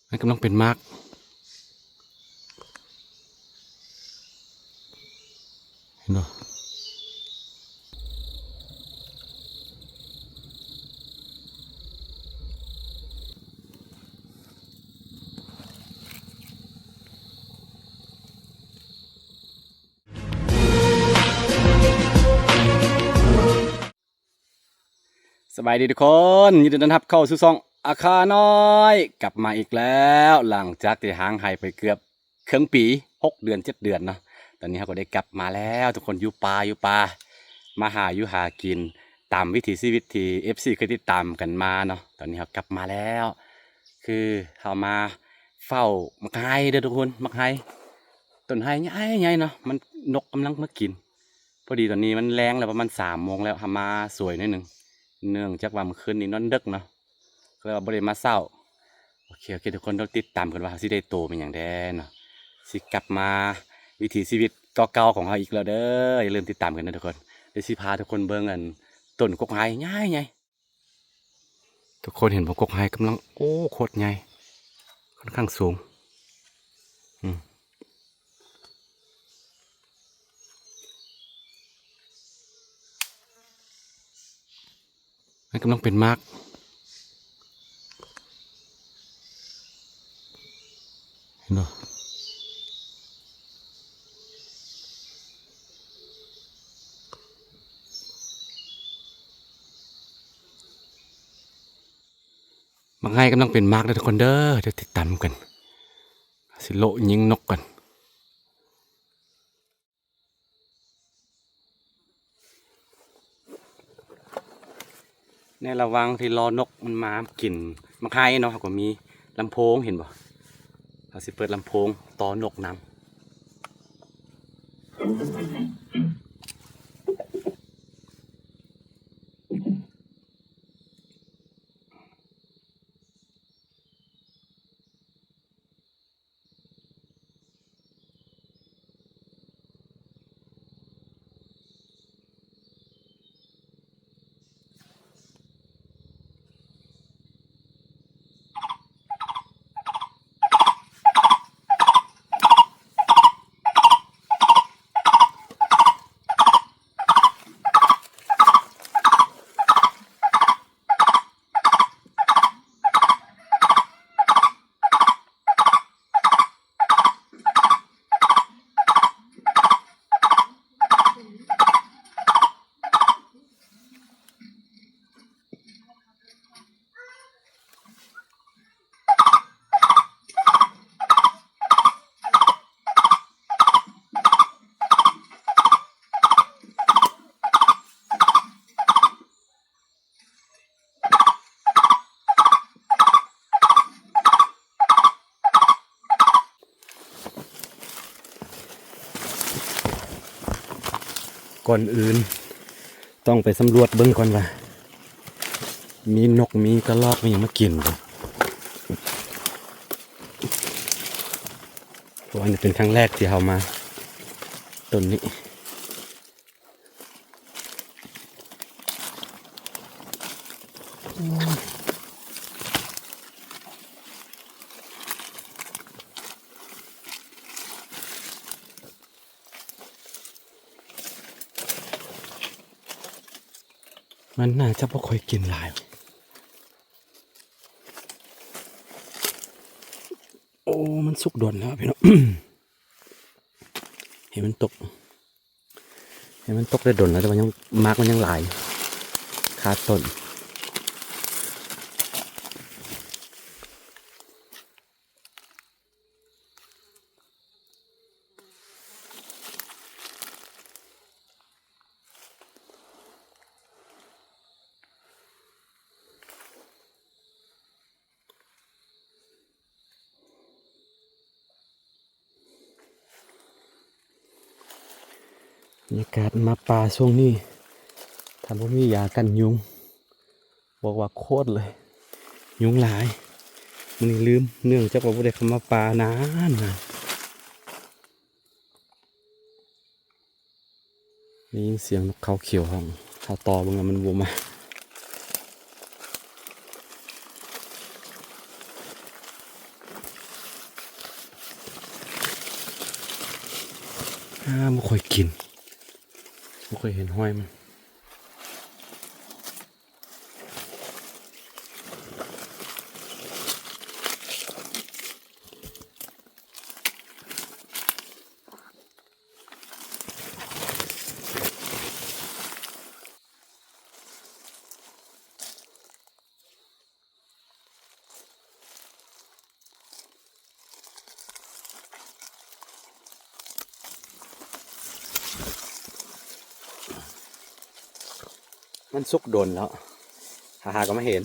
ມັນກຳລັງເປັນໝາກ ເຫັນບໍ່? ສະບາຍດີທຸກຄົນ ຍິນດີຕ້ອນຮັບເຂົ້າສູ່ຊ່ອງອາຄານ້ອຍ ກັບມາອີກແລ້ວ ຫຼັງຈາກທີ່ຫ່າງຫາຍໄປເກືອບເຄິ່ງປີ ຫົກເດືອນ ເຈັດເດືອນເນາະ. ຕອນນີ້ເຮົາກໍໄດ້ກັບມາແລ້ວທຸກຄົນ ຢູ່ປ່າ ຢູ່ປ່າ ມາຫາຢູ່ຫາກິນຕາມວິຖີຊີວິດທີ່ເອັຟຊີເຄີຍຕິດຕາມກັນມາເນາະ. ຕອນນີ້ເຮົາກັບມາແລ້ວ ຄືເຮົາມາເຝົ້າໝາກໄຮເດີທຸກຄົນ ໝາກໄຮ ຕົ້ນໄຮໃຫຍ່ໆເນາະ ມັນ ນົກກຳລັງມາກິນ. ພໍດີຕອນນີ້ມັນແລງແລ້ວ ປະມານສາມໂມງແລ້ວ ເຮົາມາສວຍໜ້ອຍໜຶ່ງ ເນື່ອງຈາກວ່າມື້ຄືນນີ້ນອນເດິກເນາະ ກໍເລີຍວ່າບໍ່ໄດ້ມາເຊົ້າ. ໂອເຄ ໂອເຄ ທຸກຄົນ ເຮົາຕິດຕາມກັນວ່າເຮົາຊິໄດ້ໂຕແມ່ນຫຍັງແດ່ເນາະ ຊິກັບມາວິຖີຊີວິດເກົ່າໆຂອງເຮົາອີກແລ້ວເດີ. ຢ່າລືມຕິດຕາມກັນເດີທຸກຄົນ ດຽວຊິພາທຸກຄົນເບິ່ງອັນ ຕົ້ນກົກໄຮໃຫຍ່ໆ. ທຸກຄົນເຫັນບໍ່ ກົກໄຮກຳລັງ ໂອ້ ໂຄດໃຫຍ່ ຂ້ອນຂ້າງສູງ ອືມ ມັນກຳລັງເປັນໝາກ ເຫັນບໍ່? ໝາກໄຮກຳລັງເປັນໝາກເດີທຸກຄົນເດີ ດຽວຕິດຕາມກັນ ຊິໂລະຍິງນົກກັນ. ໃນລະຫວ່າງທີ່ລໍນົກມັນມາກິນໝາກໄຮເນາະ ເຮົາກໍມີລຳໂພງ ເຫັນບໍ່? ເຮົາຊິເປີດລຳໂພງຕໍ່ນົກນຳ. ກ່ອນອື່ນຕ້ອງໄປສຳຫຼວດເບິ່ງກ່ອນວ່າ ມີນົກ ມີກະລອກ ມີຫຍັງມາກິນບໍ່ ເພາະວ່ານີ້ເປັນຄັ້ງແລກທີ່ເຮົາມາຕົ້ນນີ້. ມັນໜ້າຈະບໍ່ຄ່ອຍກິນຫຼາຍ. ໂອ້ ມັນສຸກດົນແລ້ວພີ່ນ້ອງ ເຫັນມັນຕົກ ເຫັນມັນຕົກໄດ້ດົນແລ້ວ ແຕ່ວ່າຍັງ ໝາກມັນຍັງຫຼາຍຄາຕົ້ນ. ບັນຍາກາດມາປ່າຊ່ວງນີ້ ຖ້າບໍ່ມີຢາກັນຍຸງ ບອກວ່າໂຄດເລີຍ ຍຸງຫຼາຍ. ມື້ນີ້ລືມ ເນື່ອງຈາກວ່າບໍ່ໄດ້ເຂົ້າມາປ່ານານໆ. ໄດ້ຍິນສຽງນົກເຂົາຂຽວຮ້ອງ ຖ້າຕໍ່ເບິ່ງແລ້ວມັນບໍ່ມາ. ອ່າ ບໍ່ຄ່ອຍກິນ ບໍ່ຄ່ອຍເຫັນຮອຍມັນ. ມັນສຸກດົນແລ້ວ ຫາໆກໍມາເຫັນ.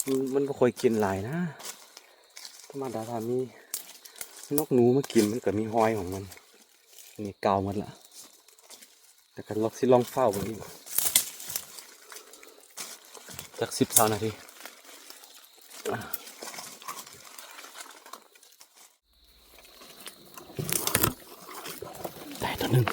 ມັນ ມັນບໍ່ຄ່ອຍກິນຫຼາຍນະ ທຳມະດາຖ້າມີນົກໜູມາກິນ ມັນກໍມີຮອຍຂອງມັນ. ອັນນີ້ເກົ່າໝົດລະ ແຕ່ກໍລອງ ຊິລອງເຝົ້າເບິ່ງອີກ ຈັກສິບ ຊາວນາທີ. ໄດ້ຕົວໜຶ່ງ.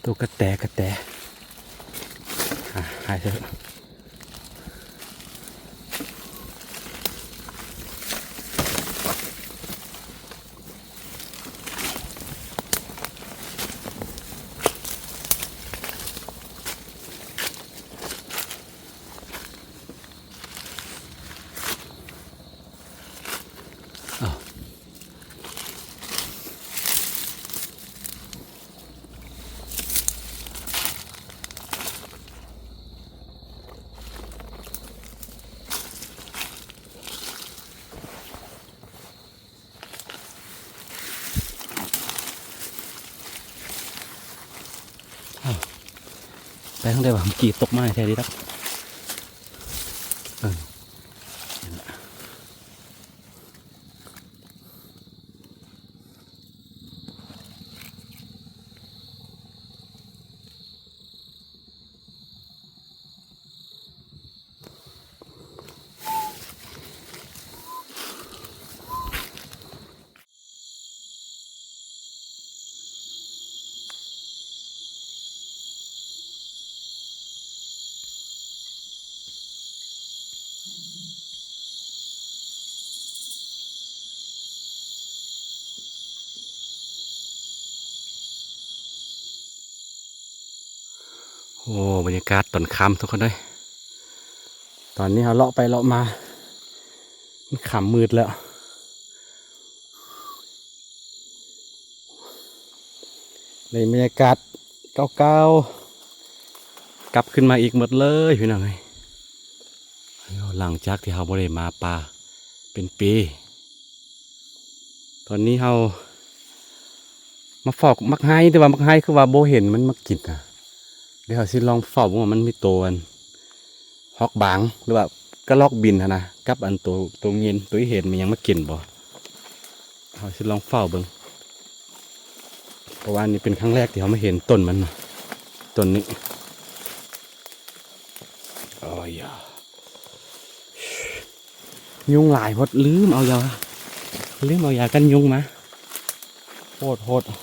ໂຕກະແຕ ກະແຕ ອ່ະ ຫາຍເຖາະ. ອ້າວ ໄປທາງໃດວະ? ເມື່ອກີ້ຕົກມາແທ້ດີດອກ. ເອີ ໂອ້ ບັນຍາກາດຕອນຄ່ຳທຸກຄົນເອີຍ. ຕອນນີ້ເຮົາເລາະໄປເລາະມາ ມັນຄ່ຳມືດແລ້ວ. ໃນບັນຍາກາດເກົ່າໆ ກັບຄືນມາອີກໝົດເລີຍພີ່ນ້ອງເອີຍ. ຫຼັງຈາກທີ່ເຮົາບໍ່ໄດ້ມາປ່າເປັນປີ ຕອນນີ້ເຮົາມາເຝົ້າໝາກໄຮ ແຕ່ວ່າໝາກໄຮຄືວ່າບໍ່ເຫັນມັນມາກິນນະ. ດຽວເຮົາຊິລອງເຝົ້າເບິ່ງວ່າມັນມີໂຕອັນຮອກບາງ ຫຼືວ່າກະລອກບິນຫັ້ນນະ ກັບອັນໂຕ ໂຕເງິນ ໂຕອີເຫັນ ມັນຍັງມາກິນບໍ່. ເຮົາຊິລອງເຝົ້າເບິ່ງ ເພາະວ່ານີ້ເປັນຄັ້ງແລກທີ່ເຮົາມາເຫັນຕົ້ນມັນນະ ຕົ້ນນີ້. ໂອ້ຍ ຍຸງຫຼາຍໂພດ ລືມເອົາຢາ. ລືມເອົາຢາກັນຍຸງມາ. ໂຫດໆ.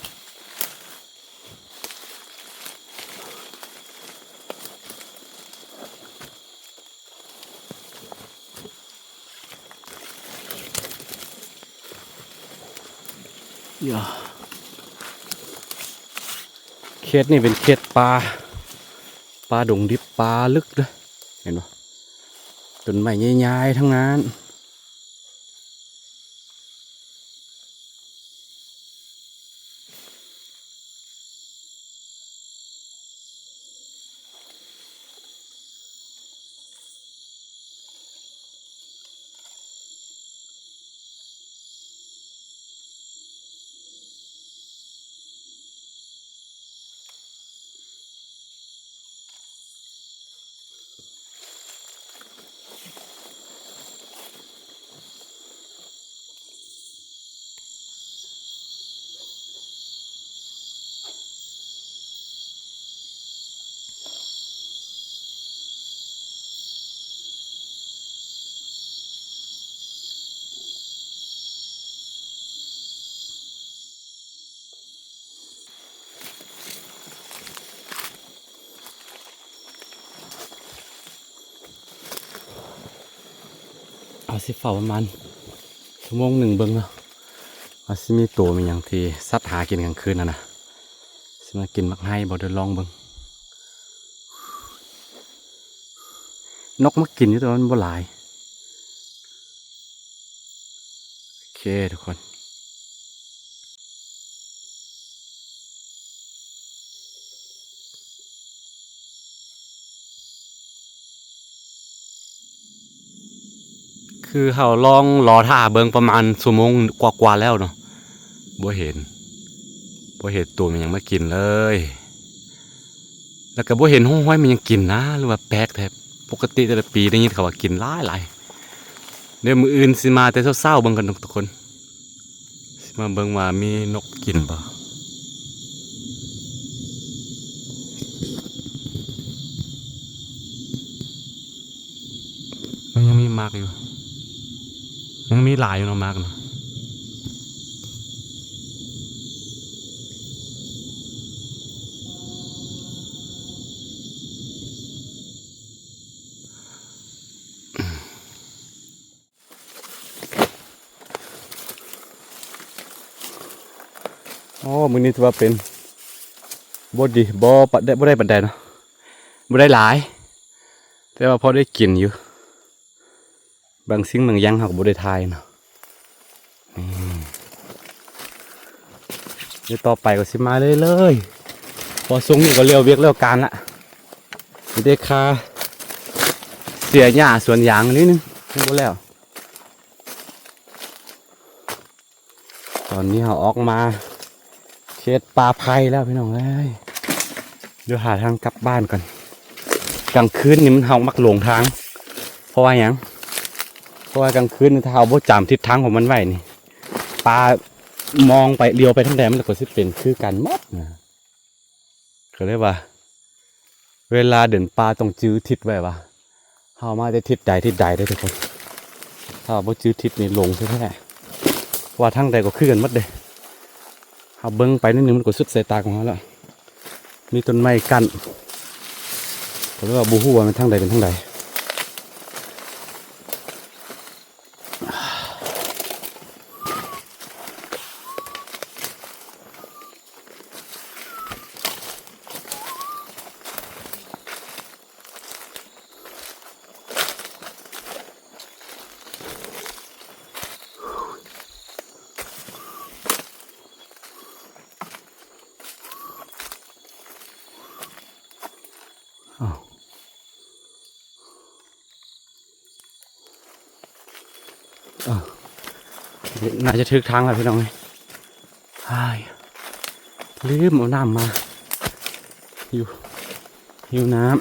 ເຂດນີ້ເປັນເຂດປ່າ ປ່າດົງດິບ ປ່າລຶກເດີ້ ເຫັນບໍ່? ຕົ້ນໄມ້ໃຫຍ່ໆ ທັງນັ້ນ. ເຮົາຊິເຝົ້າປະມານຊົ່ວໂມງໜຶ່ງເບິ່ງເນາະ ວ່າຊິມີໂຕມີຫຍັງທີ່ສັດຫາກິນກາງຄືນຫັ້ນນະ ຊິມາກິນໝາກໄຮບໍ່ ດຽວລອງເບິ່ງ. ນົກມາກິນຢູ່ ແຕ່ວ່າມັນບໍ່ຫຼາຍ. ໂອເຄທຸກຄົນ ຄືເຮົາລອງລໍຖ້າເບິ່ງປະມານຊົ່ວໂມງກວ່າໆແລ້ວເນາະ ບໍ່ເຫັນ ບໍ່ເຫັນໂຕແມ່ນຫຍັງມາກິນເລີຍ. ແລ້ວກໍບໍ່ເຫັນຮ່ອງຮອຍແມ່ນຫຍັງກິນນະ ຫຼືວ່າແປກແທ້. ປົກກະຕິແຕ່ລະປີໄດ້ຍິນເຂົາວ່າກິນຫຼາຍໆ. ດຽວມື້ອື່ນຊິມາແຕ່ເຊົ້າໆເບິ່ງກັນທຸກຄົນ ຊິມາເບິ່ງວ່າມີນົກກິນບໍ່. ມັນຍັງມີໝາກຢູ່ ຍັງມີຫຼາຍຢູ່ເນາະ ໝາກນະ. ໂອ້ ມື້ນີ້ຖືວ່າເປັນບໍ່ດີ ບໍ່ປະ ໄດ້ ບໍ່ໄດ້ປານໃດເນາະ ບໍ່ໄດ້ຫຼາຍ ແຕ່ວ່າພໍໄດ້ກິນຢູ່. ບາງສິ່ງບາງຢ່າງເຮົາກໍບໍ່ໄດ້ຖ່າຍເນາະ. ນີ້ ດຽວຕໍ່ໄປກໍຊິມາເລື້ອຍໆ ເພາະຊ່ວງນີ້ກໍແລ້ວວຽກແລ້ວການລະ ມີແຕ່ຄາເສຍຫຍ້າສວນຢາງນິດໜຶ່ງ ຍັງບໍ່ແລ້ວ. ຕອນນີ້ເຮົາອອກມາເຂດປ່າໄຜ່ແລ້ວພີ່ນ້ອງເອີຍ ດຽວຫາທາງກັບບ້ານກ່ອນ. ກາງຄືນນີ້ມັນ ເຮົາມັກຫຼົງທາງ ເພາະວ່າຫຍັງ? ເພາະວ່າກາງຄືນນີ້ ຖ້າເຮົາບໍ່ຈຳທິດທາງຂອງມັນໄວ້ນີ້ ປ່າມອງໄປ ຫຼຽວໄປທາງໃດ ມັນກໍຊິເປັນຄືກັນໝົດນະ. ກໍເລີຍວ່າ ເວລາເດີນປ່າຕ້ອງຈື່ທິດໄວ້ວ່າ ເຮົາມາແຕ່ທິດໃດທິດໃດເດີ້ທຸກຄົນ. ຖ້າບໍ່ຈື່ທິດນີ້ຫຼົງແທ້ໆ ເພາະວ່າທາງໃດກໍຄືກັນໝົດເດ້. ເຮົາເບິ່ງໄປໜ້ອຍໜຶ່ງ ມັນກໍສຸດສາຍຕາຂອງເຮົາແລ້ວ ມີຕົ້ນໄມ້ກັ້ນ ກໍເລີຍວ່າບໍ່ຮູ້ວ່າມັນທາງໃດເປັນທາງໃດ. ອ້າວ ເອີ ໜ້າຈະຖືກທາງແລ້ວພີ່ນ້ອງເອີຍ. ອ້າຍ ລືມເອົານ້ຳມາ ຫິວ ຫິວນ້ຳ.